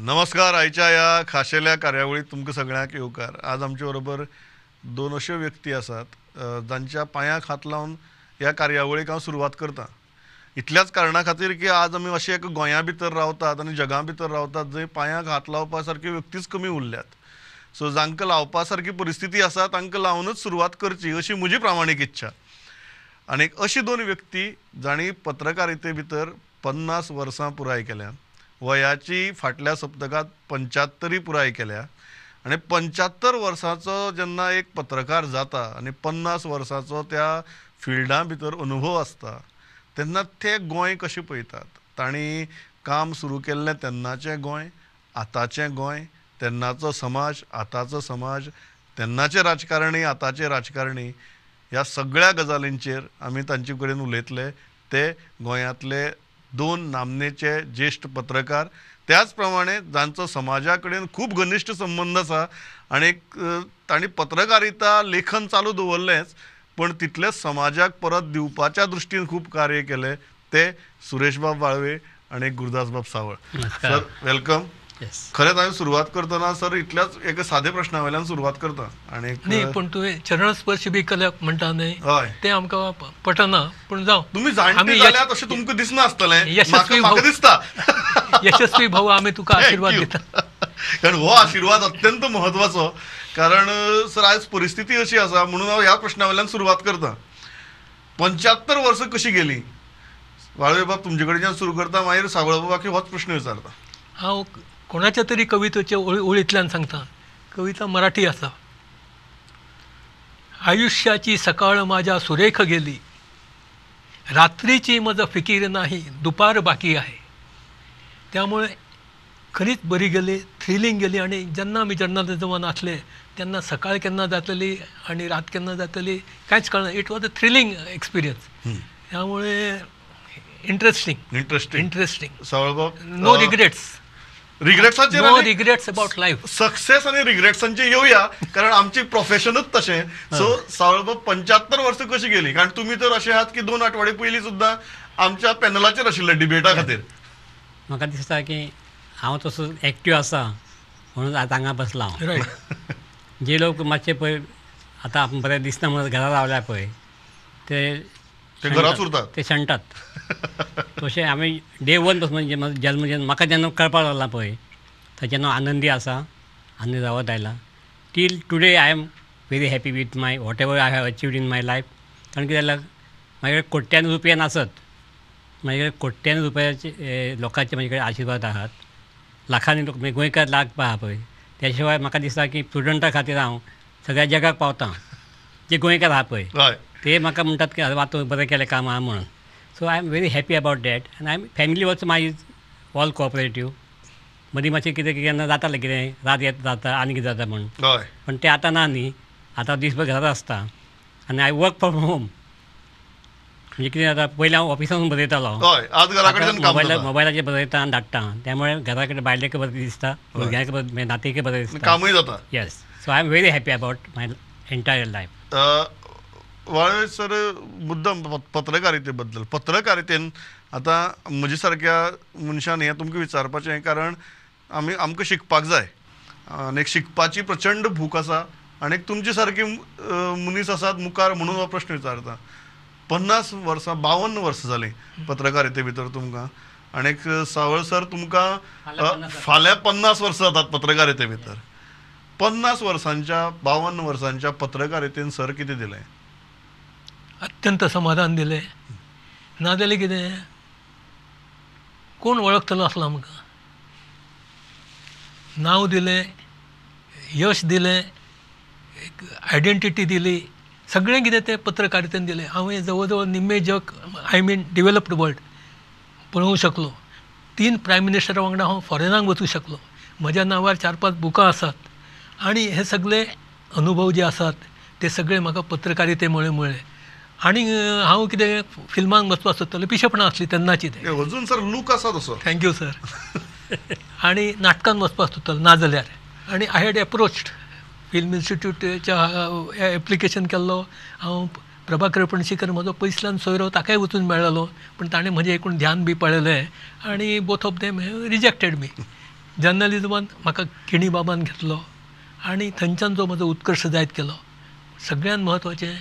नमस्कार. आयच्या ह्या खाशेल्या कार्यावळीत तुमकां सगळ्यांक येवकार. आज आमचे बरोबर दोन अश्यो व्यक्ती आसात जांच्या पांयांक हात लावन ह्या कार्यावळीक हांव सुरवात करतां. इतल्याच कारणा खातीर की आज आमी अशें एक गोंया भितर रावतात आनी जगा भितर रावतात जंय पांयांक हात लावपा सारक्यो व्यक्तीच कमी उरल्यात. सो जांकां लावपा सारकी परिस्थिती आसा तांकां लावनच सुरवात करची अशी म्हजी प्रामाणीक इच्छा. आनी अशी दोन व्यक्ती जांणी पत्रकारिते भितर 50 वर्सां पुराय केल्या, वयाची फाटल्या सप्तकांत 75 पुराय केल्या आनी 75 वर्सांचो जेन्ना एक पत्रकार जाता आनी 50 वर्सांचो त्या फिल्डा भितर अनुभव आसता तेन्ना ते गोंय कशें पळयतात, तांणी काम सुरू केल्लें तेन्नाचें गोंय, आतांचें गोंय, तेन्नाचो समाज, आतांचो समाज, तेन्नाचे राजकारणी, आतांचे राजकारणी, ह्या सगळ्या गजालींचेर आमी तांचे कडेन उलयतले. ते गोंयांतले दोन नामनेचे ज्येश्ठ पत्रकार, त्याच प्रमाणे जांचो समाजा कडेन खूब घनिश्ठ संबंद आसा आनी तांणी पत्रकारिता लेखन चालू दवरलेंच पण तितलेंच समाजाक परत दिवपाच्या दृश्टीन खूब कार्य केलें, ते सुरेशबाब वाळवे आनी गुरुदासबाब सावळ. Sir welcome. खरेंच हांवें सुरवात करतना सर इतल्याच एका सादे प्रश्ना वयल्यान सुरवात करता. आनी न्ही पूण तुवें चरणस्पर्श बी केल्या म्हणटा न्ही, तें आमकां पटना, पूण जावं तुमी जाणटे जाल्यात अशें तुमकां दिसना आसतलें, यशस्वी म्हाका दिसता. यशस्वी भाऊ आमी तुका आशिर्वाद दिता, कारण हो आशिर्वाद अत्यंत म्हत्वाचो. कारण सर आयज परिस्थिती अशी आसा म्हणून हांव ह्या प्रश्ना वयल्यान सुरवात करता. 75 वर्सां कशी गेली? वाळवे बाब तुमचे कडच्यान सुरू करता, मागीर सावळ बाबाक होच प्रश्न विचारता. हांव कोणाच्या तरी कवितेच्या ओळींतल्यान सांगता. कविता मराठी आसा. आयुष्याची सकाळ माझ्या सुरेख गेली, रात्रीची मज फिकीर नाही, दुपार बाकी आहे. त्यामुळे खरीच बरी गेली, थ्रिलींग गेली. आनी जेन्ना आमी जर्नलिजमान आसले तेन्ना सकाळ केन्ना जातली आनी रात केन्ना जातली कांयच कळना. It was a thrilling experience. त्यामुळे इंट्रस्टींग इंट्रस्टींग इंट्रस्टींग. सावळबाब, नो रिग्रेट्स. रिग्रेट्साचेर no regrets about life. Success आनी रिग्रेट्सांचेर येवया कारण आमची प्रोफेशनच तशें. सो सावळबाब 75 वर्सां कशी गेली? कारण तुमी तर अशें आहात की 2 आठवडे पयलीं सुद्दां आमच्या पॅनलाचेर आशिल्ले डिबेटा खातीर. म्हाका दिसता की हांव तसो एक्टीव आसा म्हणून आतां हांगा बसला हांव. जे लोक मातशे पळय आतां बरें दिसना म्हणून घरा रावल्या पळय ते घराच उरतात, ते शेणटात. तशें आमी डे वन पासून जल्म जेन्ना म्हाका जेन्ना कळपाक लागला पळय ताचें हांव आनंदी आसा, आनंदी रावत आयला. Till today I am very happy with my whatever I have achieved in my life. कारण कितें जाल्यार म्हाजे कडेन कोट्यान रुपया नासत, म्हाजे कडेन कोट्यान रुपयाचे लोकांचे म्हाजे कडेन आशिर्वाद आहात. लाखांनी लोक म्हणजे गोंयकार लाख आहा पळय. त्या शिवाय म्हाका दिसता की स्टुडंटा खातीर हांव सगळ्या जगाक पावता. जे गोंयकार आहा पळय ते म्हाका म्हणटात की अरे तूं बरें केलें काम आहा म्हणून. So I am very happy about that. आनी I am family also my is all cooperative. मदीं मातशें कितें केन्ना जातालें कितें रात येत जाता आनी कितें जाता म्हूण, पण तें आतां ना न्ही. आतां दिसभर घरांत आसता आनी I work from home. म्हणजे कितें जाता, पयलीं हांव ऑफिसांत बरयतालो, मोबायलाचेर बरयता आनी धाडटा. त्यामुळे घरा कडेन बायलेक बरें दिसता, भुरग्यांक बरें, नातीक बरें दिसता, कामूय जाता. Yes, so I am very happy about my entire life. Valve sir, मुद्दम पत्रकारिते बद्दल, पत्रकारितेन आतां म्हजे सारक्या मनशान हें तुमकां विचारपाचें, कारण आमी आमकां शिकपाक जाय आनी एक शिकपाची प्रचंड भूक आसा आनी तुमचे सारके मनीस आसात मुखार म्हणून हो प्रश्न विचारता. 50 वर्सां 52 वर्सां जालीं पत्रकारिते भितर तुमकां, आनी सावळ सर तुमकां फाल्यां 50 वर्सां जातात पत्रकारिते भितर. 50 वर्सांच्या 52 वर्सांच्या पत्रकारितेन सर कितें दिलें? अत्यंत समाधान दिलें. नाजाल्यार कितें कोण वळखतलो आसलो आमकां. नांव दिलें, यश दिलें, एक आयडेंटिटी दिली, सगळें कितें तें पत्रकारितेन दिलें. हांव हें जवळ जवळ निम्में जग, I mean developed world पळोवंक शकलो. 3 प्रायम मिनिस्टरा वांगडा हांव फॉरेनाक वचूंक शकलो. म्हज्या नांवार 4-5 बुकां आसात आनी हे सगळे अनुभव जे आसात ते सगळे म्हाका पत्रकारितेमुळे मेळ्ळे. आनी हांव कितें फिल्मांक वचपाक सोदतालो, पिशेपणां आसलीं तेन्नाची. तें अजून सर लूक आसा तसो. Thank you sir. आनी नाटकान वचपाक सोदतालो नाजाल्यार, आनी I had approached film इन्स्टिट्यूटच्या एप्लिकेशन केल्लो. हांव प्रभाकर पणशीकर म्हजो पयसल्यान सोयरो, ताकाय वचून मेळ्ळो, पूण ताणें म्हजें एकूण ध्यान बी पळयलें आनी both of them rejected me. जर्नलिजमान म्हाका केणी बाबान घेतलो आनी थंयच्यान जो म्हजो उत्कर्श जायत गेलो. सगळ्यांत म्हत्वाचें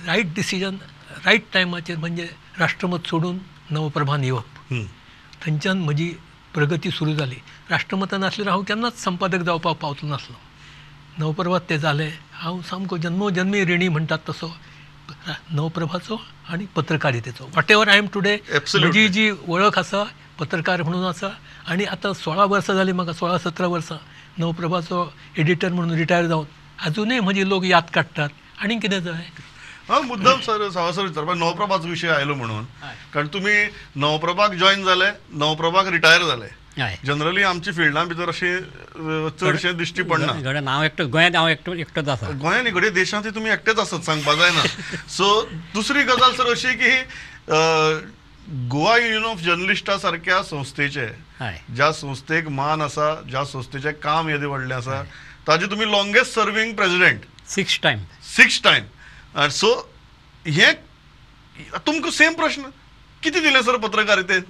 रायट डिसिजन रायट टायमाचेर म्हणजे राष्ट्रमत सोडून नवप्रभान येवप. थंयच्यान म्हजी प्रगती सुरू जाली. राष्ट्रमतान आसल्यार हांव केन्नाच संपादक जावपाक पावतलो नासलो. नवप्रभात तें जालें. हांव सामको जन्मोजन्मी ऋणी म्हणटात तसो नवप्रभाचो आनी पत्रकारितेचो. Whatever I am today, म्हजी जी वळख आसा पत्रकार म्हणून आसा. आनी आतां 16 वर्सां जालीं म्हाका, 16-17 वर्सां नवप्रभाचो एडिटर म्हणून रिटायर जावन आजुनूय म्हजी लोक याद काडटात. आनी कितें जाय? हांव मुद्दम सर सावंत सर विचारपाक नवप्रभाचो विशय आयलो म्हणून, कारण तुमी नवप्रभाक जॉयन जाले, नवप्रभाक रिटायर जाले. जनरली आमच्या फिल्डां भितर अशें चडशें दिश्टी पडना. हांव एकटो गोंयांत, हांव एकटो एकटोच आसा. गोंयांत घडये देशांत तुमी एकटेच आसत सांगपा जायना. सो दुसरी गजाल सर अशी की गोवा युनियन ऑफ जर्नलिस्टा सारक्या संस्थेचे, ज्या संस्थेक मान आसा, ज्या संस्थेचें काम येदें व्हडलें आसा, ताजे तुमी longest serving president 6 time. 6 time. So हें तुमकां सेम प्रश्न कितें दिलें सर पत्रकारितेन?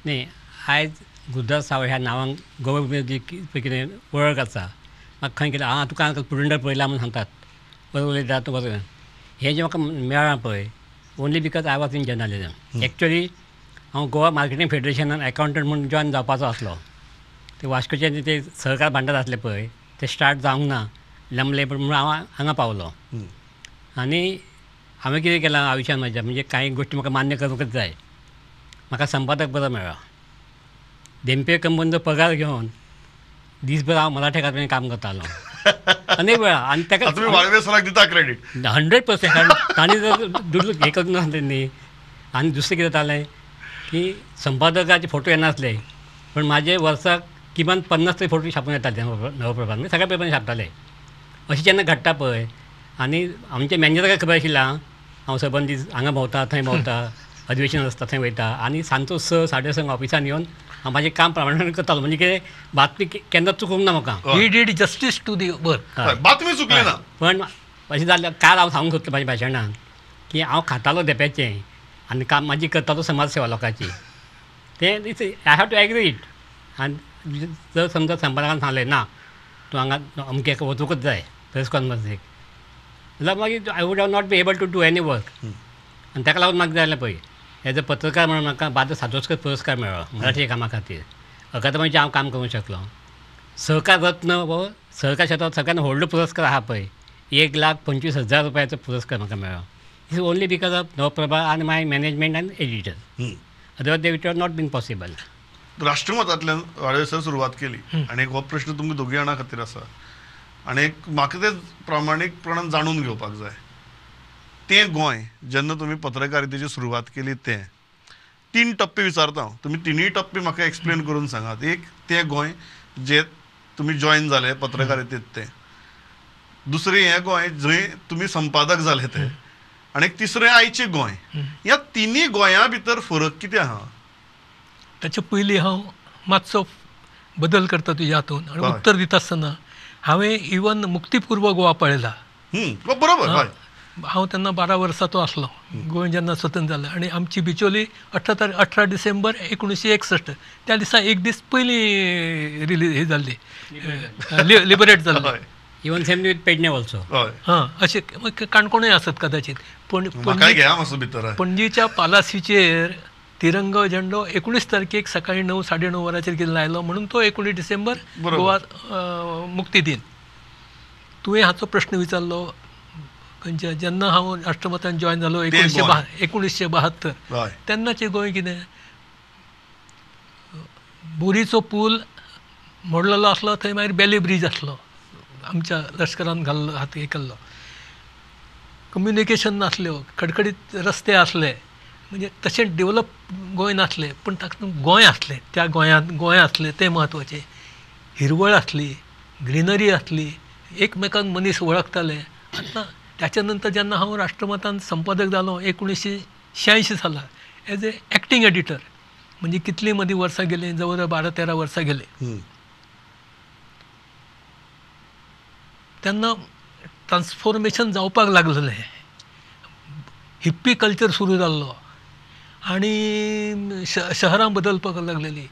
न्ही, आयज गुरुदास सावळ ह्या नांवांक गोवा कितें वळख आसा. म्हाका खंय कितें आं तुका प्रुडंटार पळयला म्हूण सांगतात, बरें उलयता तूं बरें. हें जें म्हाका मेळ्ळां पळय only because I was in journalism. Actually हांव गोवा मार्केटींग फेडरेशनान एकावंटंट म्हूण जॉयन जावपाचो आसलो. ते वास्कोचे ते सहकार भांडार आसले पळय ते स्टार्ट जावंक ना, लंबले म्हणून हांव हांगा पावलो. आनी हांवें कितें केलां आयुश्यान म्हज्या, म्हणजे कांय गोश्टी म्हाका मान्य करूंकच जाय. म्हाका संपादक बरो मेळ्ळो. धेंपे कंपनीचो पगार घेवन दीसभर हांव मराठी अकादमीन काम करतालो अनेक वेळा. आनी ताका तुमी वाळवे सराक दिता क्रेडीट 100%, कारण तांणी जर दुडू हें करूंक नासलें न्ही. आनी दुसरें कितें जातालें की संपादकाचे फोटो येनासले, पूण म्हाजे वर्साक किमान 50 तरी फोटो छापून येताले नवप्रभात, म्हणजे सगळ्या पेपरांनी छापताले. अशें जेन्ना घडटा पळय, आनी आमच्या मॅनेजराक खबर आशिल्लें हांव सबंद दीस हांगा भोंवता थंय भोंवता, अधिवेशन आसता थंय वयता, आनी सांजचो 6 साडे 6 ऑफिसान येवन हांव म्हाजें काम प्रमाणान करतालो. म्हणजे कितें बातमी केन्ना चुकोवंक ना म्हाका. He did justice to the work. बातमी चुकली ना. पण अशें जालें, काल हांव सांगूंक सोदतां म्हाज्या भाशणान की हांव खातालो धेंप्याचें आनी काम म्हाजी करतालो समाज सेवा लोकांची. तें it's I have to agree it. आनी जर समजा संपादकान सांगलें ना तूं हांगा अमके वचूंकच जाय प्रेस कॉन्फरन्सीक, जाल्यार मागीर I would have not be able to do any work. आनी ताका लागून म्हाका जालें पळय एज अ पत्रकार म्हणून म्हाका बादल सातोस्कर पुरस्कार मेळ्ळो मराठी कामा खातीर. अकादमीचें हांव काम करूंक शकलो. सहकार रत्न हो सहकार क्षेत्रांत सगळ्यान व्हडलो पुरस्कार आसा पळय, 1,25,000 रुपयाचो पुरस्कार म्हाका मेळ्ळो. It's only because of Navprabha आनी my management and editor, otherwise they it was not been possible. राष्ट्रमतांतल्यान वाळवे सर सुरवात केली, आनी हो प्रश्न तुमकां दोगी जाणां खातीर आसा आनी म्हाका तें प्रामाणीकपणान जाणून घेवपाक जाय. तें गोंय जेन्ना तुमी पत्रकारितेची सुरवात केली तें 3 टप्पे विचारता हांव, तुमी 3 टप्पे म्हाका एक्सप्लेन करून सांगात. एक तें गोंय जें तुमी जॉयन जाले पत्रकारितेंत तें, दुसरें हें गोंय जंय तुमी संपादक जाले तें, आनी तिसरें आयचें गोंय. ह्या 3 गोंया भितर फरक कितें आहा? ताचे पयलीं हांव मातसो बदल करता तुज्या हातून आनी उत्तर दिता आसतना हांवें इवन मुक्तीपूर्व गोवा पळयला. बरोबर. हांव तेन्ना 12 वर्सांचो आसलो गोंय जेन्ना स्वतंत्र जालें, आनी आमची बिचोली 18 डिसेंबर 1961 त्या दिसा एक दीस पयलीं रिलीज हे जाल्ली, लिबरेट जाल्ली. Even same with Pedne also. हां, अशें काणकोणूय आसत कदाचित, पण पणजीच्या पालासीचेर तिरंगो झेंडो 19 तारखेक सकाळी 9 साडे 9 वरांचेर कितें लायलो म्हणून तो 19 डिसेंबर गोवा मुक्ती दिन. तुवें हाचो प्रश्न विचारलो खंयच्या, जेन्ना हांव राष्ट्रमतान जॉयन जालो 1972 तेन्नाचें गोंय कितें, बोरीचो पूल मोडलेलो आसलो, थंय मागीर बेली ब्रीज आसलो आमच्या लश्करान घाल्लो हात हे केल्लो, कम्युनिकेशन नासल्यो, खडखडीत रस्ते आसले, म्हणजे तशें डेवलप गोंय नासलें, पूण ताका गोंय आसलें. त्या गोंयांत गोंय आसलें तें म्हत्वाचें. हिरवळ आसली, ग्रिनरी आसली, एकमेकांक मनीस वळखताले. आतां त्याच्या नंतर जेन्ना हांव राष्ट्रमतान संपादक जालो 1986 सालार एज ए एक्टींग एडिटर, म्हणजे कितलीं मदीं वर्सां गेलीं, जवळ जवळ 12-13 वर्सां गेलीं. तेन्ना ट्रान्सफॉर्मेशन जावपाक लागलेलें, हिप्पी कल्चर सुरू जाल्लो आनी शहरां बदलपाक लागलेलीं,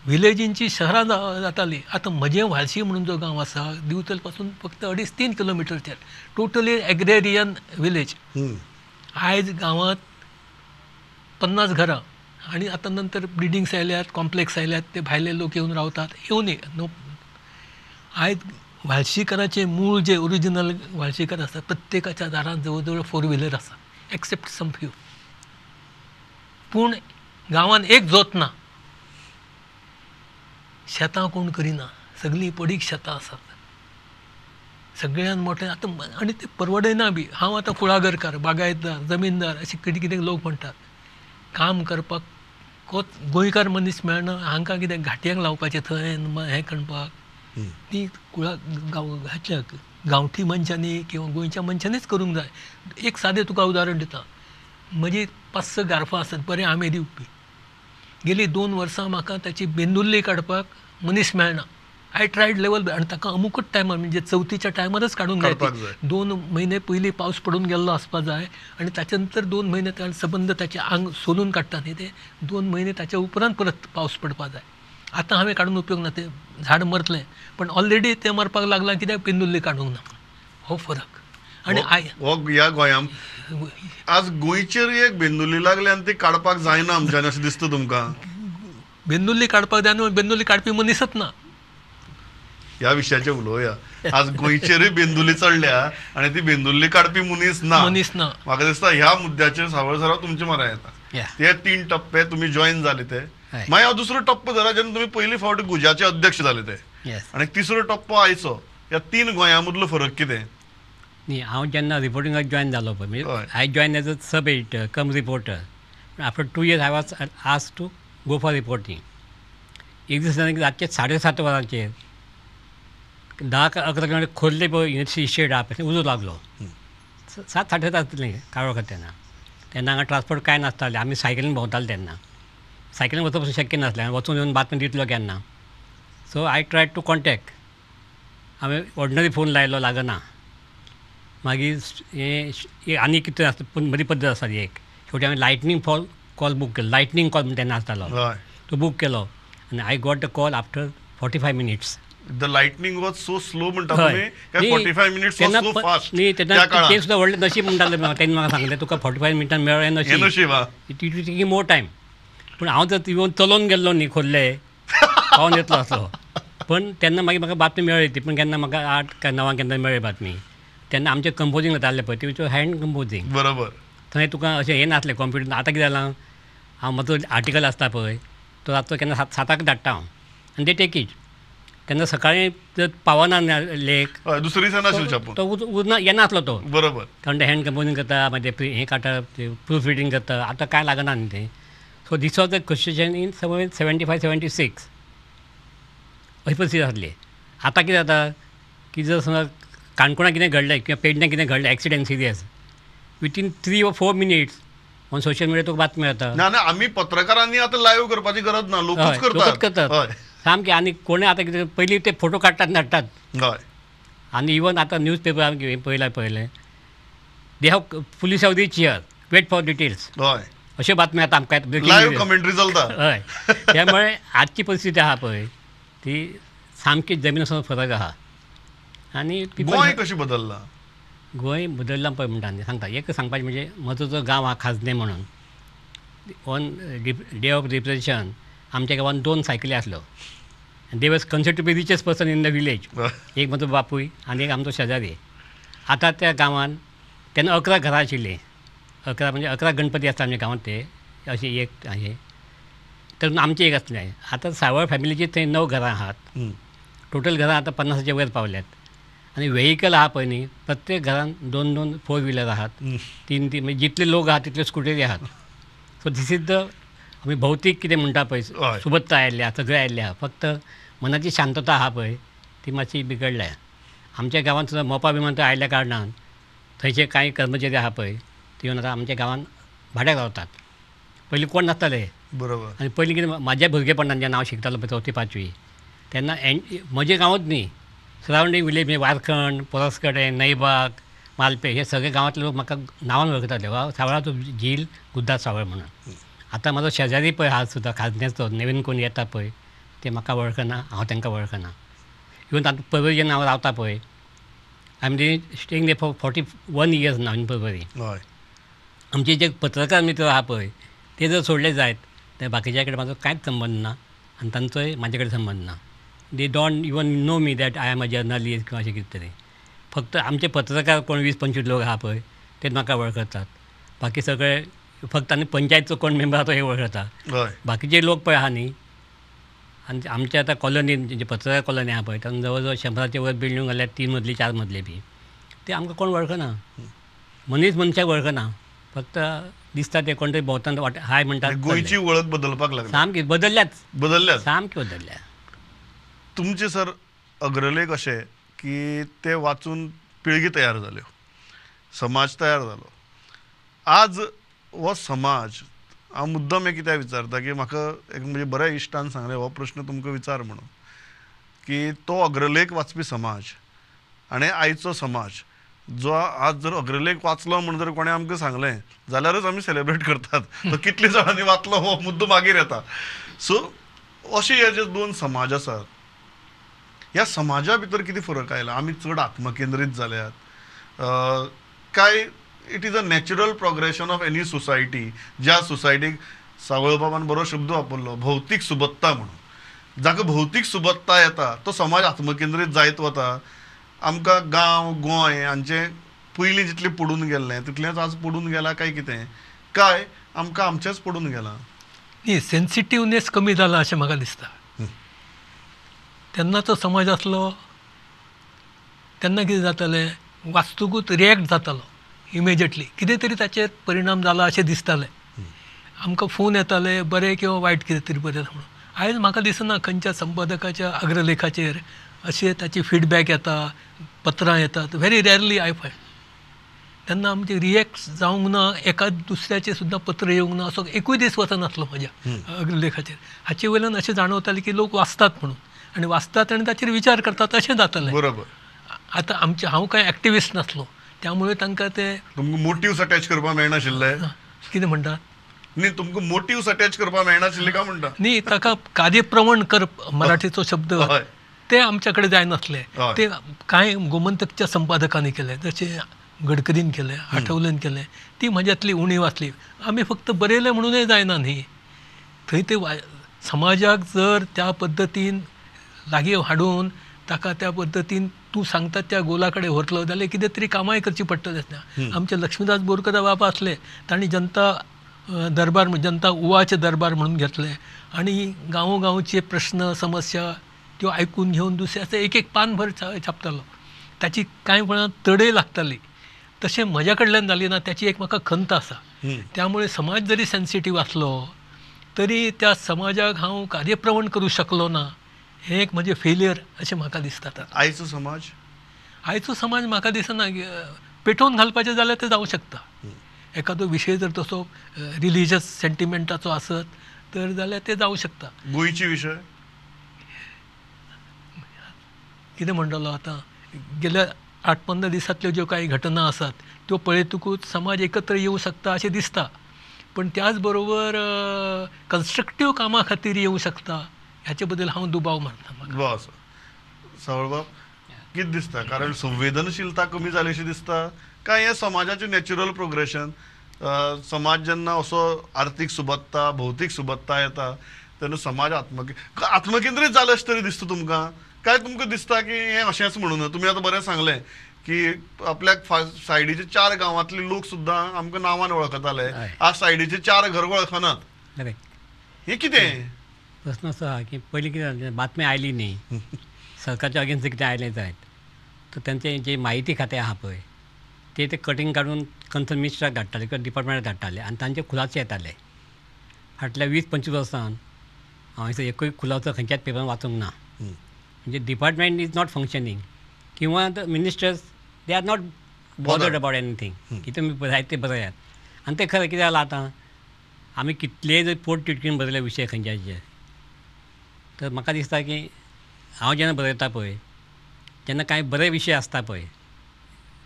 विलेजींची शहरां जातालीं. आतां म्हजें व्हाळशी म्हणून जो गांव आसा दिवचल पासून फक्त 2.5-3 किलोमिटरचेर, टोटली एग्रेरियन विलेज. आयज गांवांत 50 घरां आनी आतां नंतर बिल्डिंग्स आयल्यात, कॉम्प्लेक्स आयल्यात, ते भायले लोक येवन रावतात, येवनी नो. आयज व्हाळशीकराचें मूळ जे ओरिजिनल व्हाळशीकर आसा प्रत्येकाच्या दारांत जवळ जवळ 4 व्हिलर आसा, एक्सेप्ट सम फ्यू. पूण गांवांत एक जोत ना, शेतां कोण करिना, सगळीं पडीक शेतां आसात. सगळ्यान मोठें आतां आनी ते परवडना बी. हांव आतां कुळागरकार, बागायतदार, जमीनदार अशें कितें कितें लोक म्हणटात. काम करपाक कोच गोंयकार मनीस मेळना. हांकां कितें घाटयांक लावपाचें थंय हें करपाक ती कुळा गांव गांवठी मनशांनी किंवा गोंयच्या मनशांनीच करूंक जाय. एक सादें तुका उदाहरण दिता. म्हजी 5-6 गार्फां आसात, बरें आंबे दिवपी. गेली 2 वर्सां म्हाका ताची बेंदुल्ली काडपाक मनीस मेळना. I tried level आनी ताका अमुकच टायमार म्हणजे चवथीच्या टायमारच काडूंक जाय. 2 म्हयने पयलीं पावस पडून गेल्लो आसपा जाय आनी ताच्या नंतर 2 म्हयने कारण सबंद ताचें आंग सोलून काडटा न्ही तें 2 म्हयने ताच्या उपरांत परत पावस पडपा जाय. आतां हांवें काडून उपयोग ना, तें झाड मरतलें, पण ऑलरेडी तें मरपाक लागलां कित्याक बेंदुल्ली काडूंक ना. हो फरक. आनी ह्या गोंयांत आज गोंयचेर एक बेंदुल्ली लागली आनी ती काडपाक जायना आमच्यान अशें दिसता तुमकां? बेंदुल्ली काडपाक जायना, बेंदुल्ली काडपी मनीसच ना. ह्या विशयाचेर उलोवया. आज गोंयचेरूय बेंदुल्ली चडल्या आनी ती बेंदुल्ली काडपी मनीस ना, मनीस ना. म्हाका दिसता ह्या मुद्द्याचेर सावळ सराव तुमचे मरा येता. ते 3 टप्पे तुमी जॉईन जाले ते. मागीर हांव दुसरो टप्पो धरा जेन्ना तुमी पयली फावट गुजाचे अध्यक्ष जाले ते, आनी तिसरो टप्पो आयचो. ह्या 3 गोंया मदलो फरक कितें? न्ही, हांव जेन्ना रिपोर्टिंगाक जॉयन जालो पळय, म्हणजे I join as a sub editor cum reporter. After 2 years I was asked to go for reporting. एक दीस जालें की रातचे 7:30 वरांचेर 10-11 किलोमिटर खोल्ले पळय युनिवर्सिटी शेड आहा पळय उजो लागलो. 7-7:30 जातलें काळोख तेन्ना. तेन्ना हांगा ट्रान्सपोर्ट कांय नासतालें, आमी सायकलीन भोंवताले तेन्ना. सायकलीन वचप शक्य नासलें, वचून येवन बातमी दितलो केन्ना. So I tried to contact. हांवें ऑर्डिनरी फोन लायलो, लागना. मागीर हें आनी कितें आसता पूण बरी पद्दत आसताली एक. शेवटी हांवें लायटनींग कॉल बूक केलो. लायटनींग कॉल तेन्ना आसतालो, तो बूक केलो आनी I got the call after 45 minutes. The lightning was so slow म्हणटा तुमी? 45 minutes was so fast. न्ही, तेन्ना तें सुद्दां व्हडलें नशीब म्हणटालें. तेन्ना म्हाका सांगलें तुका 45 मिनटान मेळ्ळें नशीब, it is taking more time. पूण हांव जर येवन चलोवन गेल्लो न्ही खोल्ले पावन येतलो आसलो. पण तेन्ना मागीर म्हाका बातमी मेळ्ळी ती. पण केन्ना म्हाका 8 काय 9 केन्ना मेळ्ळी बातमी. तेन्ना आमचें कंपोजींग जातालें पळय, ती हँड कंपोजींग. बरोबर. थंय तुका अशें हें नासलें कॉम्प्युटर. आतां कितें जालां, हांव म्हजो आर्टिकल आसता पळय तो रातचो केन्ना 7-7 धाडटा हांव आनी ते टेक it. तेन्ना सकाळीं जर पावना लेख दुसरे दिसा नाशिल्लो तो उरना येनासलो तो. बरोबर. कारण ते हँड कंपोजींग करता, मागीर ते हें काडटा, प्रूफ रिडींग करता. आतां कांय लागना न्ही तें. So this was the question in 75-76 अशी परिस्थिती आसली. आतां कितें जाता की जर समज काणकोणा कितें घडलें किंवा पेडण्यां कितें घडलें accident serious, within 3 or 4 minutes on social media तुका बातमी येता. ना ना, आमी पत्रकारांनी आतां लायव्ह करपाची गरज ना, लोकूच करतात, करतात सामकें. आनी कोणें आतां कितें पयलीं ते फोटो काडटात धाडटात. आनी इवन आतां न्यूज पेपर आमी पळयलां पळयलें, they have police have reach here, wait for details. हय, अश्यो बातमी आतां आमकां लायव्ह कमेंट्री चलता. हय, त्यामुळे आजची परिस्थिती आहा पळय ती सामकी जमीन फरक आहा. आनी गोंय कशें बदल्लां? गोंय बदल्लां पळय म्हणटा न्ही, सांगता एक सांगपाचें म्हणजे म्हजो जो गांव आहा खाजने म्हणून, ऑन डे ऑफ रिप्रेशन आमच्या गांवांत 2 सायकली आसल्यो. They was consider to be richest person in the village. एक म्हजो बापूय आनी एक आमचो शेजारी. आतां त्या गांवांत तेन्ना 11 घरां आशिल्लीं. 11 म्हणजे 11 गणपती आसता आमच्या गांवांत ते अशें एक हें तर आमचें एक आसलें. आतां सावळ फॅमिलीची थंय 9 घरां आहात. टोटल घरां आतां 50 वयर पावल्यात. आनी व्हेकल आहा पळय न्ही, प्रत्येक घरान 2-2 4 व्हिलर आहात, 3-3 म्हणजे जितले लोक आहात तितले स्कुटरी आहात. सो these is the आमी भौतीक कितें म्हणटा पळय सुबत्ता आयिल्ली आहा, सगळें आयिल्लें आहा. फक्त मनाची शांतता आहा पळय ती मातशी बिगडल्या. आमच्या गांवांत सुद्दां मोपा विमानतळ आयिल्ल्या कारणान थंयचे कांय कर्मचारी आहा पळय ते येवन आतां आमच्या गांवांत भाड्याक रावतात. पयलीं कोण नासताले. बरोबर. आनी पयलीं कितें म्हाज्या भुरगेपणान जेन्ना हांव शिकतालो पळय 4थी 5वी तेन्ना म्हज्या गांवांत न्ही, सरावंडींग विलेज म्हणजे वारखंड, पोरसकडे, नईबाग, मालपे हे सगळे गांवांतले लोक म्हाका नांवान वळखताले, वा सावळाचो झील गुद्दा सावळ म्हणून. आतां म्हाजो शेजारी पळय आहा सुद्दां खाजण्याचो नवीन कोण येता पळय ते ते म्हाका वळखना, हांव तांकां वळखना. इवन आतां पर्वरी जेन्ना हांव रावता पळय, I am staying there for 41 years now in Porvorim. हय. आमचे जे पत्रकार मित्र आहा पळय ते जर सोडले जायत तर बाकीच्या कडेन म्हाजो कांयच संबंद ना आनी तांचोय म्हाजे कडेन संबंद ना. They don't even know me that I am a journalist किंवा अशें कितें तरी. फक्त आमचे पत्रकार कोण 20-25 लोक आहा पळय ते म्हाका वळखतात, बाकी सगळे फक्त आनी पंचायतचो कोण मेंबर आहा तो हे वळखता. बाकीचे लोक पळय आहा न्ही, आनी आमच्या आतां कॉलनीन जे पत्रकार कॉलनी आहा पळय तातूंत जवळ जवळ 100 वयर बिल्डींग जाल्यार 3 मदली 4 मदले बी ते आमकां कोण वळखना, मनीस मनशाक वळखना, फक्त दिसता ते कोण तरी भोंवतना वाट हाय म्हणटात. गोंयची वळख बदलपाक लागली, सामकी बदलल्याच, बदलल्याच, सामकी बदलल्या. तुमचे सर अग्रलेख अशे की ते वाचून पिळगी तयार जाल्यो, समाज तयार जालो. आज हो समाज हांव मुद्दम हें कित्याक विचारता की म्हाका एक म्हणजे बऱ्या इश्टान सांगलें हो प्रश्न तुमकां विचार म्हणून, की तो अग्रलेख वाचपी समाज आनी आयचो समाज जो आज जर अग्रलेख वाचलो म्हूण जर कोणें आमकां सांगलें जाल्यारच आमी सेलेब्रेट करतात, तो कितले जाणांनी वाचलो हो मुद्दो मागीर येता. सो अशे हे जे दोन समाज आसात ह्या समाजा भितर कितें फरक आयला? आमी चड आत्मकेंद्रीत जाल्यात काय it is a natural progression of any society? ज्या सोसायटीक सावळबाबान बरो शब्द वापरलो भौतीक सुबत्ता म्हणून, जाका भौतीक सुबत्ता येता तो समाज आत्मकेंद्रीत जायत वता. आमकां गांव गोंय हांचें पयलीं जितलें पडून गेल्लें तितलेंच आज पडून गेलां काय कितें, काय आमकां आमचेंच पडून गेलां? न्ही, सेन्सिटिवनेस कमी जाला अशें म्हाका दिसता. तेन्नाचो समाज आसलो तेन्ना कितें जातालें, वास्तुकूच रिएक्ट जातालो इमिजिएटली, कितें तरी ताचेर परिणाम जाला अशें दिसतालें. आमकां फोन येताले बरें किंवा वायट कितें तरी बरें म्हणून. आयज म्हाका दिसना खंयच्या संपादकाच्या अग्रलेखाचेर अशें ताची फिडबॅक येता, पत्रां येतात, व्हेरी रेरली I find. तेन्ना आमचे रिएक्ट जावंक ना, एका दुसऱ्याचें सुद्दां पत्र येवंक ना, असो एकूय दीस वचनासलो म्हज्या अग्रलेखाचेर. हाचे वयल्यान अशें जाणवतालें की लोक वाचतात म्हणून, आनी वाचतात आनी ताचेर विचार करतात अशें जातालें. बरोबर. आतां आमचें हांव कांय एक्टिविस्ट नासलो त्यामुळे तांकां ते तुमकां मोटिव्स अटॅच करपाक मेळनाशिल्ले. कितें म्हणटा? न्ही, तुमकां मोटिव्स अटॅच करपाक मेळनाशिल्ले काय म्हणटा? न्ही, ताका कार्यप्रवण करप मराठीचो शब्द ते आमच्या कडेन जायनासले. ते कांय गोमंतकच्या संपादकांनी केले, जशें गडकरीन केलें, आठवलेन केलें, ती म्हज्यांतली उणीव आसली. आमी फक्त बरयलें म्हणूनय जायना न्ही, थंय ते समाजाक जर त्या पद्दतीन लागीं हाडून ताका त्या पद्दतीन तूं सांगता त्या गोला कडेन व्हरतलो जाल्यार कितें तरी कामांय करची पडटलीं आसता. आमचे लक्ष्मीदास बोरकर बाबा आसले, तांणी जनता दरबार, जनता उवाचे दरबार म्हणून घेतले आनी गांवो गांवचे प्रश्न समस्या त्यो आयकून घेवन दुसऱ्याचें एक एक पानभर छापतालो. ताची कांय वेळां तडय लागताली. तशें म्हज्या कडल्यान जाली ना, त्याची एक म्हाका खंत आसा. त्यामुळे समाज जरी सेन्सिटीव आसलो तरी त्या समाजाक हांव कार्यप्रवण करूं शकलो ना, हें एक म्हजें फेलियर अशें म्हाका दिसता. आयचो समाज, आयचो समाज म्हाका दिसना पेटोवन घालपाचें जाल्यार तें जावं शकता. एखादो विशय जर तसो रिलीजियस सेंटिमेंटाचो आसत तर जाल्यार तें जावं शकता. गोंयचे विशय कितें म्हणटलो आतां, गेल्या 8-15 दिसांतल्यो ज्यो कांय घटना आसात त्यो पळयतकूच समाज एकत्र येवं शकता अशें दिसता, पण त्याच बरोबर कन्स्ट्रक्टीव कामां खातीर येवं शकता हाचे बद्दल हांव दुबाव मारता. दुबाव आसा सावळबाब, कितें दिसता? कारण संवेदनशीलता कमी जालीशी दिसता काय हें समाजाचें नॅचरल प्रोग्रेशन? समाज जेन्ना असो आर्थीक सुबत्ता भौतीक सुबत्ता येता तेन्ना समाज आत्मकेंद्रीत जालें अशें तरी दिसता तुमकां? काय तुमकां दिसता की हें अशेंच म्हणून? तुमी आतां बरें सांगलें की आपल्याक सायडीचे 4 गांवांतले लोक सुद्दां आमकां नांवान वळखताले, आज सायडीचे 4 घर वळखनात. हें कितें प्रश्न असो आहा की पयलीं कितें जालें, बातमी आयली न्ही, सरकारच्या अगेन्स्ट कितें आयलें जायत तर तांचें जे म्हायती खातें आहा पळय ते ते कटींग काडून कन्सर्न मिनिस्टराक धाडटाले किंवा डिपार्टमेंटाक धाडटाले आनी तांचे खुलासे येताले. फाटल्या 20-25 वर्सान हांव एकूय खुलासो खंयच्याच पेपरान वाचूंक ना. म्हणजे डिपार्टमेंट is not functioning किंवा the ministers they are not bothered about anything की तुमी बरयात ते बरयात. आनी तें खरें कितें जालां आतां आमी कितलेय जर पोट तिडकीन बरयले विशय खंयच्याचे तर म्हाका दिसता की हांव जेन्ना बरयता पळय तेन्ना कांय बरे विशय आसता पळय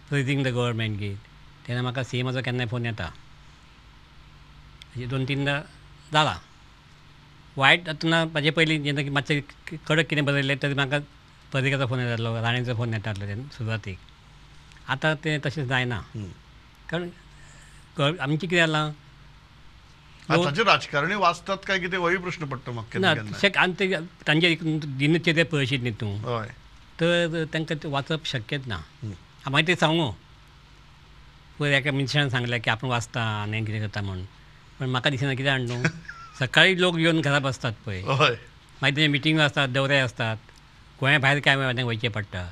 प्रेजींग the government की तेन्ना म्हाका सी एमाचो केन्नाय फोन येता, अशें 2-3 जाला. वायट आतां ना म्हाजे पयलीं जेन्ना मातशें कडक कितें बरयलें तरी म्हाका पर्रीकाचो फोन येतालो, राणेचो फोन येतालो तेन्ना सुरवातीक. आतां तें तशें जायना, कारण आमचें कितें जालां, आतांचे राजकारणी वाचतात काय कितें होय प्रश्न पडटा म्हाका ना. आनी ते तांचे दिनचर्या पळयशीत न्ही तूं, हय, तर तांकां तें वाचप शक्यच ना. मागीर ते सांगू पयर एका मनशान सांगलें की आपूण वाचता आनी कितें करता म्हूण, पूण म्हाका दिसना कितें हाड न्हू सकाळीं लोक येवन घरा बसतात पळय, मागीर तेंचे मिटिंगो आसतात, दौरे आसतात, गोंया भायर कांय वेळार वयचें पडटा,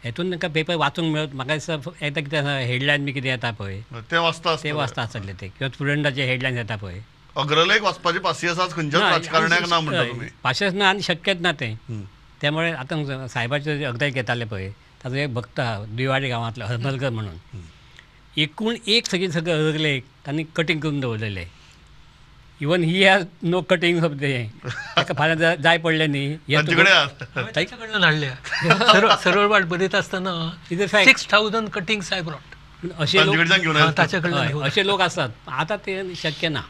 हेतून तांकां पेपर वाचूंक मेळत. म्हाका दिसता एकदां कितें आसा हेडलायन बी कितें येता पळय ते वाचता, ते वाचता आसतले ते, किंवा स्टुडंटाचे हेडलायन येता पळय. अग्रलेख वाचपाचे पासियेंस आज खंयच्याच राजकारण्याक ना म्हणटा तुमी? पासियेंस ना आनी शक्यच ना तें. त्यामुळे आतां साहेबाचे अग्रलेख येताले पळय, ताचो एक भक्त आहा दिवाडी गांवांतलो हरमलकर म्हणून, एकूण एक सगळीं सगळे अग्रलेख तांणी कटींग करून दवरलेले. Even he has no cutting of ते, ताका फाल्यां जाय पडलें न्ही ताचे कडल्यान हाडल्या. सरळ वाट बरयता आसतना 6000 कटिंग्स I brought. अशे लोक ताचे कडल्यान, अशे लोक आसात. आतां तें शक्य ना.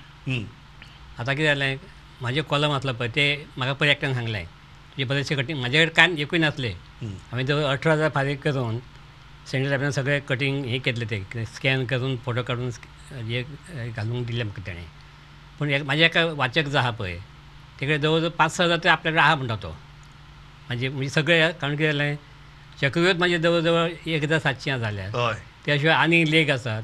आतां कितें जालें, म्हाजें कॉलम आसलो पळय ते म्हाका पयर एकट्यान सांगलें तुजे बरेचशे कटींग म्हाजे कडेन कांय एकूय नासलें. हांवें जवळ 18,000 फारीक करून सेंट्रल लायब्ररीन सगळे कटींग हें केल्लें, ते स्कॅन करून फोटो काडून हे घालूंक दिलें म्हाका तेणें. पूण म्हाजे एका वाचक जो आहा पळय तेकडे जवळ जवळ 5-6 हजार ते आपल्याकडे आहा म्हणटा तो. म्हाजे म्हणजे सगळे, कारण कितें जालें चक्रव्यूह म्हाजे जवळ जवळ 1700 जाल्या, त्या शिवाय आनी लेख आसात,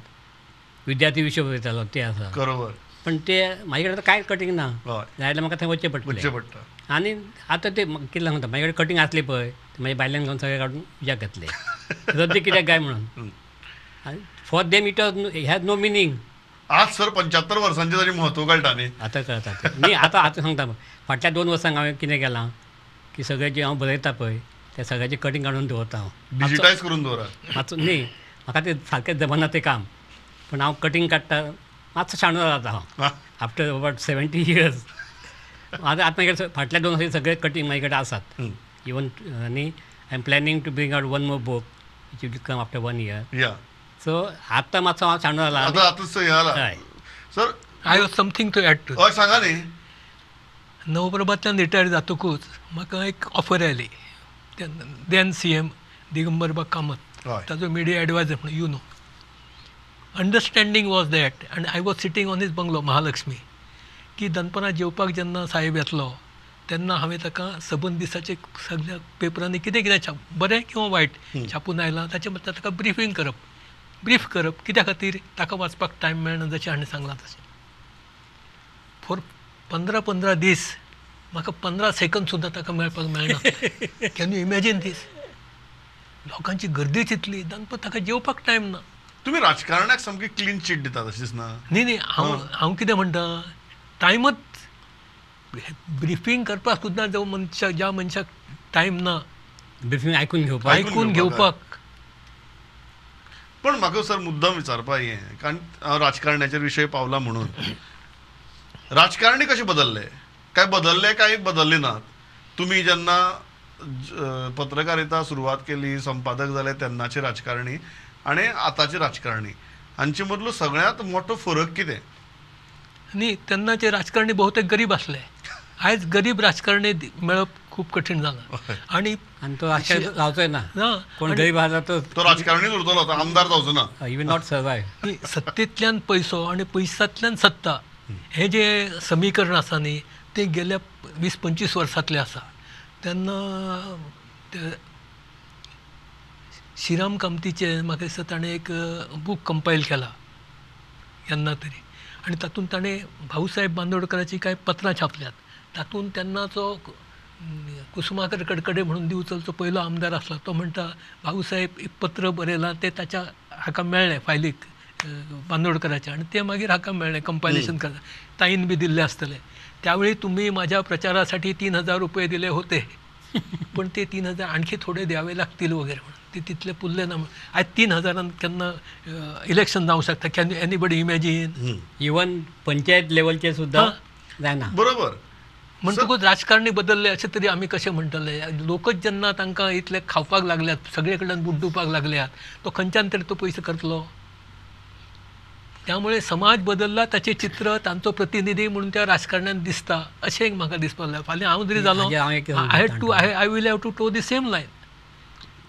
विद्यार्थी विशय बरयतालो ते आसा, बरोबर. पण ते म्हाजे कडेन कांय कटींग ना, जाल्यार म्हाका थंय वचचें पडटलें. आनी आतां ते कितें सांगता, म्हाजे कडेन कटींग आसली पळय म्हाज्या बायल्यान घेवन सगळें काडून उज्याक घातलें, रद्द कित्याक काय म्हणून. आनी for them it has no meaning. आज सर 75 वर्सांचे तरी म्हत्व कळटा न्ही आतां कळटा न्ही. आतां आतां सांगता, फाटल्या 2 वर्सांक हांवें कितें केलां की सगळें जें हांव बरयता पळय तें सगळ्याचें कटींग काडून दवरता हांव, डिजिटायज करून दवरा. मातसो न्ही म्हाका तें सारकें जमना तें काम, पूण हांव कटींग काडटा, मातसो शाणो जाता हांव आफ्टर अबावट 70 इयर्स. आतां आतां म्हाजे फाटल्या 2 वर्सां सगळे कटींग म्हाजे कडेन आसात. इवन आनी I am planning to bring out 1 more book which will come after 1 year. So आतां मातसो हांव शाणो जाला. आतां sir I have something to add to. हय सांगा न्ही. नवप्रभांतल्यान रिटायर जातकूच म्हाका एक ऑफर आयली, then CM दिगंबरबाब कामत, ताजो मिडिया एडवायजर म्हणून, you know. Understanding was that, आनी I was sitting on his bungalow Mahalakshmi, की दनपरां जेवपाक जेन्ना साहेब येतलो तेन्ना हांवें ताका सबंद दिसाचे सगळ्या पेपरांनी कितें कितें छाप, बरें किंवा वायट छापून आयलां ताचें बद्दल ताका ब्रिफींग करप, ब्रीफ करप, कित्या खातीर ताका वाचपाक टायम मेळना जशें हाणें सांगलां तशें. फॉर 15-15 दीस म्हाका 15 सेकंद सुद्दां ताका मेळपाक मेळना. Can you imagine these? लोकांची गर्दीच इतली, दनपार ताका जेवपाक टायम ना. तुमी राजकारणाक सामकी क्लीन चीट दितात अशें दिसना? न्ही न्ही, हांव हांव कितें म्हणटा, टायमच ब्रिफींग करपाक सुद्दां जो मनशाक, ज्या मनशाक टायम ना ब्रिफींग आयकून घेवपाक, आयकून घेवपाक. पण म्हाका सर मुद्दाम विचारपा हें, कारण हांव राजकारण्याचेर विशय पावला म्हणून, राजकारणी कशे बदलले काय बदलले काय बदलले नात? तुमी जेन्ना पत्रकारिता सुरवात केली, संपादक जाले तेन्नाचे राजकारणी आनी आतांचे राजकारणी हांचे मदलो सगळ्यांत मोठो फरक कितें? न्ही, तेन्नाचे राजकारणी बहुतेक गरीब आसले, आयज गरीब राजकारणी मेळप खूब कठीण जालां. आनी आनी तो रावचोय ना, कोण गरीब आसा तो राजकारणी उरतलो, तो आमदार जावचो ना, he will not survive. सत्तेंतल्यान पयसो आनी पयशांतल्यान सत्ता हें जें समीकरण आसा न्ही तें गेल्या 20-25 वर्सांतलें आसा. तेन्ना श्रीराम कामतीचें म्हाका दिसता ताणें एक बूक कंपायल केला केन्ना तरी, आनी तातूंत ताणें भाऊसाहेब बांदोडकराचीं कांय पत्रां छापल्यात. तातूंत तेन्नाचो कुसुमाकर कडकडे म्हणून दिवचलचो पयलो आमदार आसला, तो म्हणटा भाऊसाहेब एक पत्र बरयलां तें ताच्या हाका मेळ्ळें फायलीक बांदोडकराच्या, आनी तें मागीर हाका मेळ्ळें कंपायलेशन करता, ताईन बी दिल्लें आसतलें. त्यावेळी तुम्ही माझ्या प्रचारासाठी 3000 रुपये दिले होते, पण ते 3000 आणखी थोडे द्यावे लागतील वगैरे म्हणून ते तितले पुरले ना. आयज 3000 केन्ना इलेक्शन जावंक शकता? Can anybody imagine? Even panchayat लेवलचे सुद्दां जायना. बरोबर. म्हणटकूच राजकारणी बदलले अशें तरी आमी कशें म्हणटले? लोकच जेन्ना तांकां इतले खावपाक लागल्यात, सगळे कडल्यान बुड्डुवपाक लागल्यात, तो खंयच्यान तरी तो पयसो करतलो? त्यामुळे समाज बदलला, ताचें चित्र तांचो प्रतिनिधी म्हणून त्या राजकारण्यान दिसता अशें एक म्हाका दिसपाक लागलें. फाल्यां हांव जरी जालो I had to I will have to toe the same line.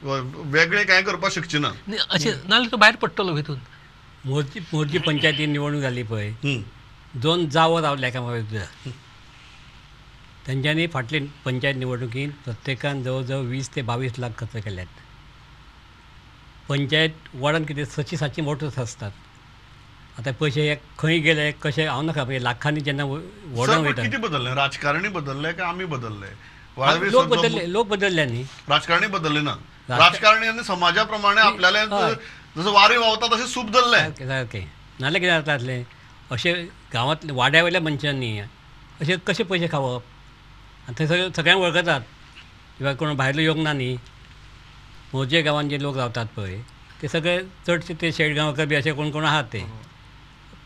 वेगळें कांय करपाक शकचें ना अशें, नाजाल्यार तो भायर पडटलो भितून. मोरजी पंचायतीन निवडणूक जाली पळय, दोन जावो रावले एकामेका, तेंच्यांनी फाटली पंचायत निवडणुकीन प्रत्येकान जवळ जवळ 20 ते 22 लाख खर्च केल्यात. पंचायत वॉर्डान कितें 600-700 वोटर्स आसतात. आतां पयशे हे खंय गेले कशे हांव नाका, लाखांनी जेन्ना वॉर्डान वयता. कितें बदललें? राजकारणी बदलले काय आमी बदलले? लोक बदलले, लोक बदलले न्ही, राजकारणी बदलले ना. राजकारणी आनी समाजा प्रमाणे आपल्याला जसं वारे व्हांवता तशें सूप धरलें सारकें. नाजाल्यार कितें जाता आसलें, अशें गांवांतल्या वाड्या वयल्या मनशांनी अशें कशे पयशे खावप? आनी थंय सगळे सगळ्यांक वळखतात, किंवा कोण भायलो येवंक ना न्ही. मोरजे गांवांत जे लोक रावतात पळय ते सगळे चडशे ते शेटगांवकर बी अशे कोण कोण आहात ते.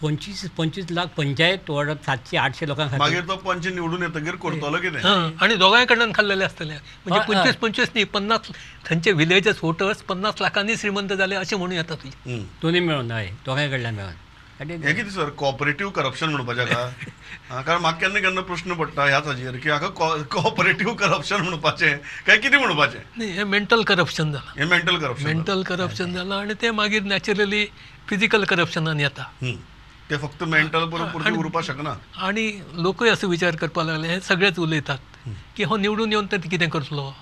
25 लाख पंचायत वॉर्डात 700-800 लोकांक खातीर. मागीर तो पंच निवडून येतकीर करतलो कितें? आनी दोगांय कडल्यान खाल्लेले आसतले. म्हणजे 25-25 न्ही 50 थंयचे विलेजस वोटर्स 50 लाखांनी श्रीमंत जाले अशें म्हणूं येता तुजें. दोनूय मेळून, हय, दोगांय कडल्यान मेळून. हें कितें सर कॉपरेटीव करप्शन म्हणपाचें हाका? कारण म्हाका केन्ना केन्ना प्रश्न पडटा ह्याच हाजेर की हाका कॉपरेटीव करप्शन म्हणपाचें काय कितें म्हणपाचें? न्ही, हें मेंटल करप्शन जालां. हें मेंटल करप्शन, मेंटल करप्शन जालां आनी तें मागीर नॅचरली फिजिकल करप्शनान येता. ते फक्त मेंटल पुरतें उरपाक शकना. आनी लोकूय असो विचार करपाक लागले, हे सगळेच उलयतात की हो निवडून येवन तर कितें करतलो,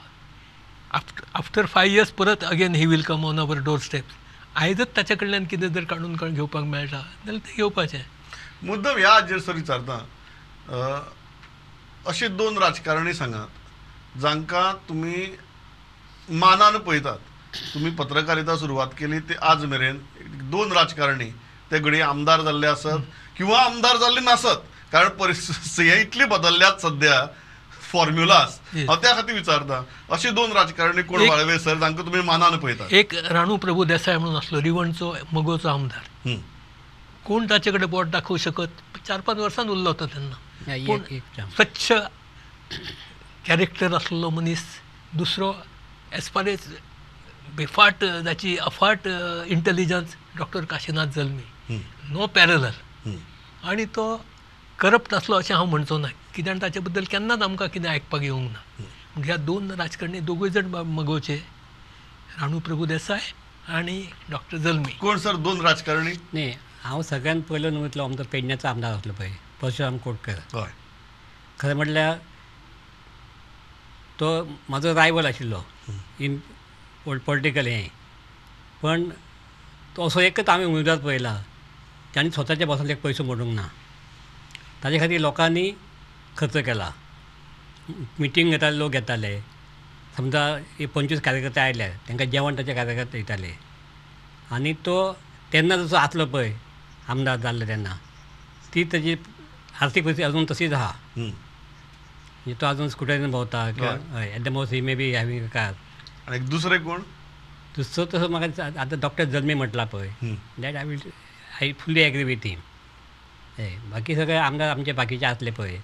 आफ्टर 5 इयर्स परत again he will come on our door steps. आयजच ताच्या कडल्यान कितें जर काडून घेवपाक मेळटा जाल्यार तें घेवपाचें. मुद्दम ह्या हाजेर सर विचारता, अशे दोन राजकारणी सांगात जांकां तुमी मानान पळयतात, तुमी पत्रकारिता सुरवात केली ते आज मेरेन, दोन राजकारणी ते घडये आमदार जाल्ले आसत किंवा आमदार जाल्ले नासत, कारण परिस्थिती इतली बदलल्यात सद्या फॉर्म्युलास, हांव त्या खातीर विचारता अशे दोन राजकारणी कोण वाळवे सर जांकां तुमी मानान पळयतात? एक राणू प्रभू देसाय म्हणून आसलो, रिवणचो मगोचो आमदार. कोण ताचे कडेन बोट दाखोवंक शकत? 4-5 वर्सां उरलो तो तेन्ना. पूण स्वच्छ कॅरेक्टर आसलेलो मनीस. दुसरो एज फार एज बेफाट जाची अफाट intelligence, doctor Kashinath Jalmi, no parallel. आनी तो करप्ट आसलो अशें हांव म्हणचो ना, कित्याक ताचे बद्दल केन्नाच आमकां कितें आयकपाक येवंक ना. ह्या दोन राजकारणी दोगूय जाण मगोवचे, राणू प्रभू देसाय आनी डॉक्टर जल्मी. कोण सर दोन राजकारणी? न्ही, हांव सगळ्यान पयलो न्हू आमचो पेडण्याचो आमदार आसलो पळय, परशुराम कोटकर. हय, खरें म्हटल्यार तो म्हाजो रायवल आशिल्लो इन पॉलिटिकल हें, पण तो असो एकच आमी उमेदवार पळयला ताणें स्वताच्या बोल्सांतले पयसो मोडूंक ना. ताजे खातीर लोकांनी खर्च केला. मिटींग घेताले, लोक घेताले, समजा 25 कार्यकर्ते आयले तांकां जेवण ताचे कार्यकर्ते दिताले. आनी तो तेन्ना जसो आसलो पळय आमदार जाल्लो तेन्ना ती ताजी आर्थीक परिस्थिती अजून तशीच आहा. म्हणजे तो अजून स्कुटरीन भोंवता किंवा हय at the most he may be having a car. आनी दुसरे कोण? दुसरो तसो म्हाका आतां डॉक्टर जल्मी म्हटला पळय, that I will I fully agree with him. हय, बाकी सगळे आमदार आमचे बाकीचे आसले पळय,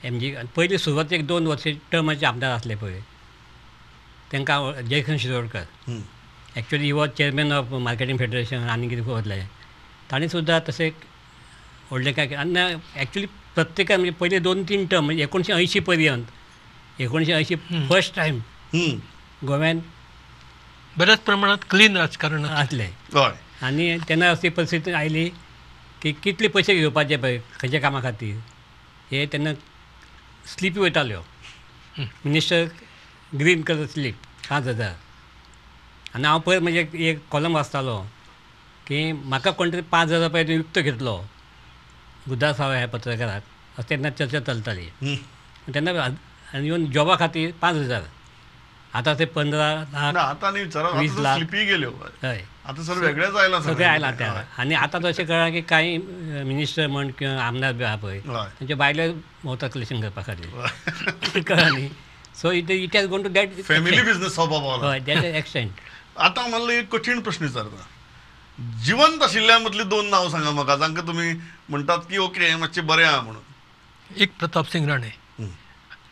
एम जी पयली सुरवातेक 2 वर्सां टर्माचे आमदार आसले पळय तांकां Jason Shirodkar, actually he was chairman of marketing federation आनी कितें वतले, ताणें सुद्दां तशें व्हडलें काय आनी एक्चुअली प्रत्येकान म्हणजे पयले 2-3 टर्म म्हणजे 1980 पर्यंत, 1980 फर्स्ट टायम गोव्यान बऱ्याच प्रमाणात क्लीन राजकारण आसलें. आनी तेन्ना अशी परिस्थिती आयली की कितले पयशे घेवपाचे पळय खंयच्या कामा खातीर, हे तेन्ना स्लिपी वयताल्यो, मिनिस्टर ग्रीन कलर स्लीप 5,000. आनी हांव पयर म्हणजे एक कॉलम वाचतालो की म्हाका कोण तरी 5,000 रुपया विकतो घेतलो गुदासाव ह्या पत्रकाराक, अशें तेन्ना चर्चा चलताली तेन्ना. आनी इवन जॉबा खातीर 5,000, आतां ते 15 लाख, आतां 20 लाख गेल्यो. हय, आतां सर वेगळेंच आयलां, सगळें आयलां त्या. आनी आतां तशें कळ्ळां की कांय मिनिस्टर म्हण किंवा आमदार बी आहा पळय तांच्या बायलो भोंवता कलेक्शन करपा खातीर, कळ्ळें न्ही. So it it has gone to that family business स्वभाव, हय, that extent. आतां मला एक कठीण प्रश्न विचारता, जिवंत आशिल्ल्या मदली 2 नांव सांगा म्हाका जांकां तुमी म्हणटात की ओके मातशें बरें आहा म्हणून. एक Pratap Singh Rane,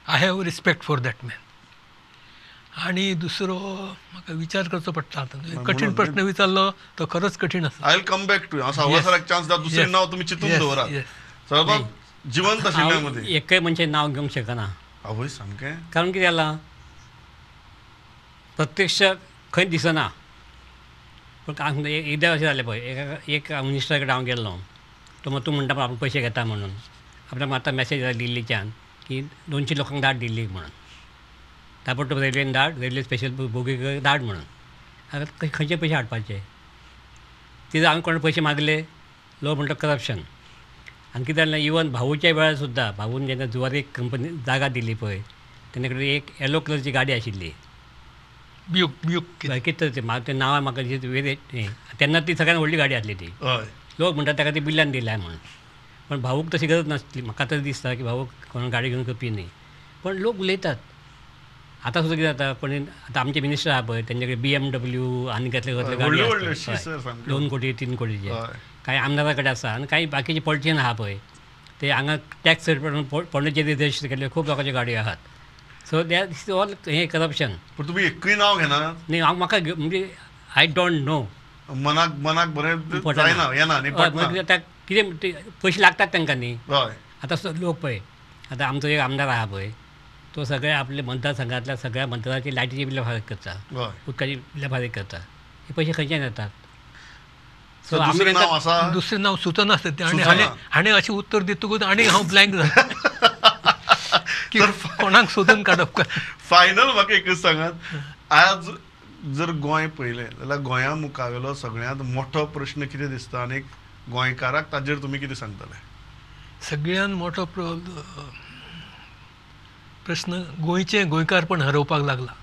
I have respect for that man. आनी दुसरो म्हाका विचार करचो पडटा आतां. कठीण प्रश्न विचारलो तो खरोच कठीण आसा. I will come back to you. हांव सावळ सराक चान्स दिता, दुसरें नांव तुमी चिंतून दवरात. सर जिवंत आशिल्ल्या मदीं एकय मनशें नांव घेवंक शकना. आवय सामकें. कारण कितें जालां, प्रत्यक्ष खंय दिसना. पूण एकदां अशें जालें पळय, एक मिनिस्टरा कडेन हांव गेल्लो, तो मग तूं म्हणटा आपण पयशे घेता म्हणून. आपल्याक आतां मॅसेज आयला दिल्लीच्यान की 200 लोकांक धाड दिल्लीक म्हणून, ताबडतोब रेल्वेन धाड, रेल्वे स्पेशल बोगी धाड म्हणून. आतां खंयचे पयशे हाडपाचे? ते हांवें कोण पयशे मागले, लोक म्हणटा करप्शन. आनी कितें जालें, इवन भाऊच्या वेळार सुद्दां भाऊन जेन्ना जुवारी कंपनी जागा दिली पळय, तेन्ना कडेन एक येलो कलरची गाडी आशिल्ली, ब्यूक ब्यूक कितें तरी, म्हाका तें नांव म्हाका वेगळें, तेन्ना ती सगळ्यान व्हडली गाडी आसली ती. लोक म्हणटा ताका ती बिल्ल्यान दिल्या म्हणून, पण भाऊक तशी गरज नासली. म्हाका तरी दिसता की भाऊक कोण गाडी घेवन करपी न्ही, पण लोक उलयतात. आतां सुद्दां कितें जाता, कोणी आतां आमचे मिनिस्टर आहा पळय, तेंचे कडेन BMW आनी कसले कसले गाडी आसता, 2 कोटी 3 कोटीचे. कांय आमदारा कडेन आसा आनी कांय बाकीचे पॉलिटिशियन आहा पळय, ते हांगा टॅक्स पॉंडिचेरी रजिस्टर केल्ले खूब लोकांच्यो गाडयो आहात. सो that is all हें करप्शन. पूण तुमी एकूय नांव घेना? न्ही, हांव म्हाका म्हणजे I don't know, मनाक मनाक बरें जायना, येना न्ही. कितें पयशे लागतात तांकां न्ही. आतां लोक पळय, आतां आमचो एक आमदार आहा पळय, तो सगळ्या आपल्या मतदारसंघातल्या सगळ्या मतदाराची लायटीची बिलां फारीक करता, उदकाची बिलां फारीक करता. हे पयशे खंयच्यान येतात? सो दुसरें नांव आसा, दुसरें नांव सुचनासता तें. आनी हाणें अशें उत्तर दितकूच आनी हांव ब्लँक जालें की कोणाक सोदून काडप काय. फायनल म्हाका एकच सांगात, आज जर गोंय पळयलें जाल्यार गोंया मुखावेलो सगळ्यांत मोठो प्रश्न कितें दिसता आनी गोंयकाराक ताजेर तुमी कितें सांगतले? सगळ्यांत मोठो प्रश्न गोंयचें गोंयकारपण हरोवपाक लागलां,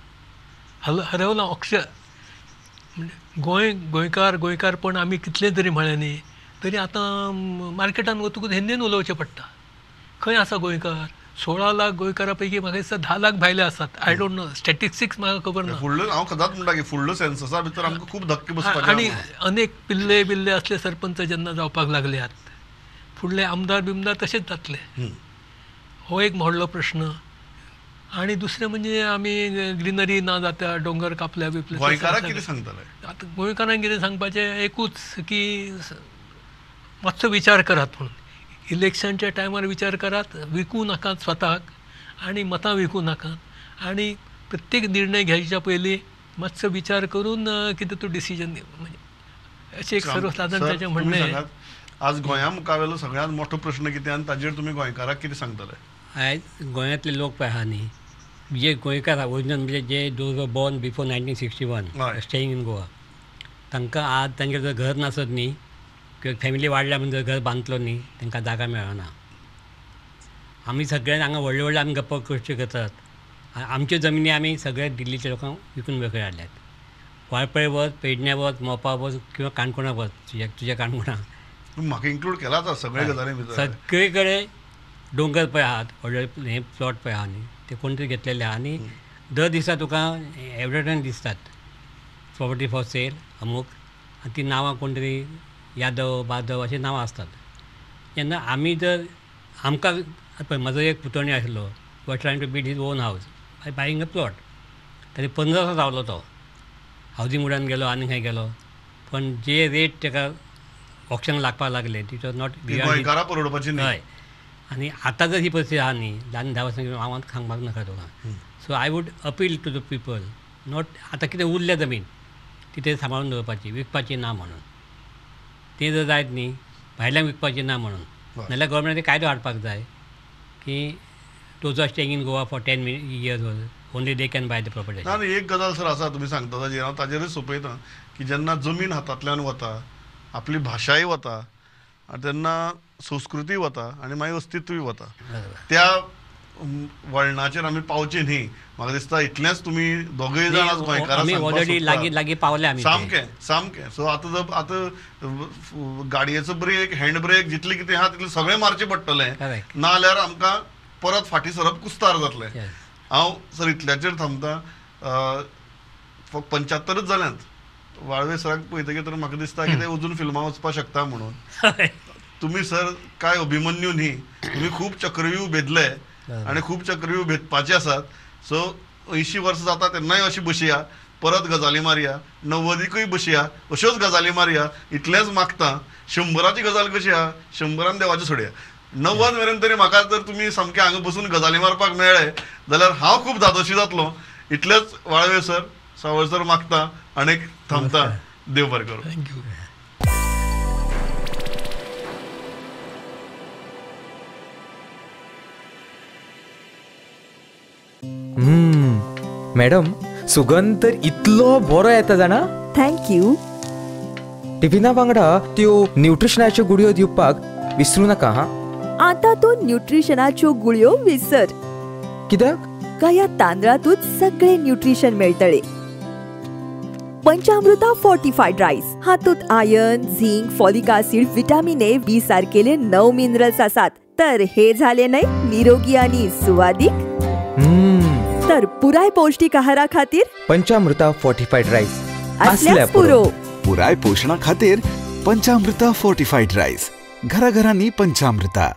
हरवलां अक्षर. म्हणजे गोंय गोंयकार गोंयकारपण आमी कितलें तरी म्हळें न्ही, तरी आतां मार्केटान वतकूच हिंदीन उलोवचें पडटा. खंय आसा गोंयकार? 16 लाख गोंयकारा पैकी म्हाका दिसता 10 लाख भायले आसात. I don't know, statistics म्हाका खबर ना. फुडलो हांव सदांच म्हणटा की फुडलो सेन्ससा भितर आमकां खूब धक्के बसपाचे. आनी अनेक पिल्ले बिल्ले असले सरपंच जेन्ना जावपाक लागल्यात, फुडले आमदार बिमदार तशेंच जातले. हो एक व्हडलो प्रश्न. आनी दुसरें म्हणजे आमी ग्रिनरी ना जाता, दोंगर कापल्या बिपले. गोंयकाराक कितें सांगतले? आतां गोंयकारांक कितें सांगपाचें एकूच की मातसो विचार करात म्हणून. इलेक्शनच्या टायमार विचार करात, विकूं नाकात स्वताक आनी मतां विकूं नाकात, आनी प्रत्येक निर्णय घेवच्या पयलीं मातसो विचार करून कितें तूं डिसिजन. म्हणजे अशें एक सर्वसाधारण ताचें म्हणणें. आज गोंया मुखावेलो सगळ्यांत मोठो प्रश्न कितें आनी ताजेर तुमी गोंयकाराक कितें सांगतले? आयज गोंयांतले लोक पळय आहा न्ही, जे गोंयकार ओरिजिनल म्हणजे जे those were born before 1961 staying in Goa, तांकां आज तांचें जर घर नासत न्ही किंवा फॅमिली वाडल्या म्हणजे घर बांदतलो न्ही, तांकां जागा मेळना. आमी सगळ्यांक हांगा व्हडले व्हडले आमी गप्पा गोश्टी करतात. आमच्यो जमनी आमी सगळे दिल्लीच्या लोकांक विकून मेकळे हाडल्यात. वाळपय वच, पेडण्या वच, मोपा वच किंवा काणकोणा वच, तुज्या काणकोणा म्हाका इन्क्लूड केलाच सगळे गजाली भितर. सगळे कडेन दोंगर पळय आहात, व्हडले हे प्लॉट पळय आहा न्ही, ते कोण तरी घेतलेले आहा. आनी दर दिसा तुका एडवर्टायज दिसतात प्रॉपर्टी फॉर सेल अमूक, आनी ती नांवां कोण तरी यादव बादव अशीं नांवां आसतात. तेन्ना आमी जर आमकां पळय, म्हजो एक पुतणी आशिल्लो, was trying to build his own house by buying a plot. तरी 15 वर्सां रावलो तो, हावजींग बोर्डान गेलो आनी खंय गेलो, पण जे रेट ताका ऑक्शन लागपाक लागले it was not गोंयकारां परवडपाची न्ही. हय, आनी आतां जर ही परिस्थिती आहा न्ही, 10 10 वर्सां हांव सांगपाक नाका तुका. So I would appeal to the people, not आतां कितें उरल्या जमीन ती सांबाळून दवरपाची, विकपाची ना म्हणून. तें जर जायत न्ही, भायल्यांक विकपाची ना म्हणून, नाल्यार गव्हर्मेंटान कायदो हाडपाक जाय की those are staying in Goa for 10 years only they can buy the property. ना एक गजाल सर आसा, तुमी सांगता ताजेर हांव ताजेरूच सोंपयता की जेन्ना जमीन हातांतल्यान वता, आपली भाशाय वता, आनी तेन्ना संस्कृती वता आनी मागीर अस्तित्वूय वता. त्या वळणाचेर आमी पावचे न्ही, म्हाका दिसता इतलेंच तुमी दोगूय जाण आज गोंयकारां ऑलरेडी लागीं लागीं पावले आमी. सामकें सामकें. सो आतां जर आतां गाडयेचो ब्रेक, हँड ब्रेक जितलें कितें आहा तितलें सगळें मारचें पडटलें, ना जाल्यार आमकां परत फाटीं सरप कुस्तार जातलें. हांव सर इतल्याचेर थांबता. फक्त 75 जाल्यात वाळवे सराक पळयतकीर तर म्हाका दिसता की ते अजून फिल्मां वचपाक शकता म्हणून. तुमी सर काय अभिमन्यू न्ही, तुमी खूब चक्रव्यूह भेदले आनी खूब चक्रव्यूह भेदपाचे आसात. सो 80 वर्सां जाता तेन्नाय अशी बसया, परत गजाली मारया, 90कूय बसया, अश्योच गजाली मारया, इतलेंच मागता. 100ची गजाल कशी आहा, 100 देवाची सोडया, 90 मेरेन तरी म्हाका जर तुमी सामकें हांगा बसून गजाली मारपाक मेळ्ळे जाल्यार हांव खूब धादोशी जातलो. इतलेंच वाळवे सर, सावळ सर मागता आनी थांबता. देव बरें करूं. Thank you. Madam, सुगंध तर इतलो बरो येता जाणा. Thank you. टिफिना वांगडा त्यो न्यूट्रिशनाच्यो गुळयो दिवपाक विसरू नाका. हा, आतां तूं न्यूट्रिशनाच्यो गुळयो विसर. कित्याक? काय तांदळातूच सगळे न्यूट्रिशन मेळटले. पंचामृता फोर्टिफायड रायस हातूंत iron, zinc, folic acid, vitamin A, B सारकेले 9 minerals आसात. तर हे झाले न्हय निरोगी आनी सुवादीक. तर पुराय पौष्टिक आहारा खातीर पंचामृता फोर्टिफायड रायस असल्याच पुरो. पुराय पोषणा खातीर पंचामृता फोर्टिफायड रायस, घराघरांनी पंचामृता.